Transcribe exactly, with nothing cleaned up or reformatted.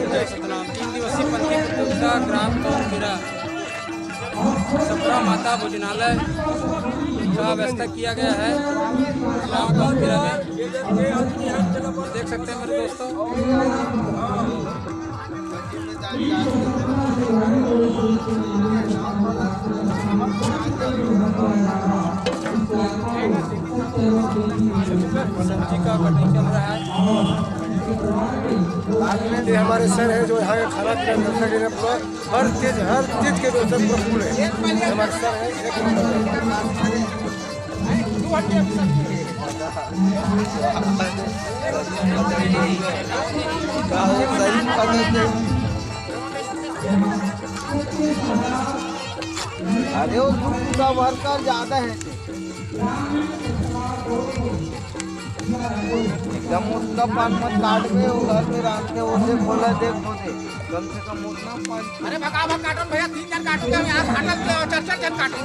जय सतनाम। तीन दिवसीय पंथी प्रतियोगिता ग्राम कौनपिरा सपरा माता भोजनालय का व्यवस्था किया गया है। ग्राम कौनपिरा में देख सकते हैं मेरे दोस्तों। सब्जी का कटाई चल रहा है। आज में भी हमारे सर हैं जो यहाँ का खाना पीना व्यवस्था के लिए पूरा हर चीज, हर चीज के व्यवस्था पूरा फुल है। हमारे सर हैं, एक नंबर। अरे वो दूध का वर्कर ज्यादा है। एकदम उसका पान मत काट के वो घर में रांधते, वो से बोला, देख, वो दे, कम से कम उतना पान। अरे भगा भग काटो भैया, तीन जन काटो, क्या यार, काटो, चार चार जन काटो।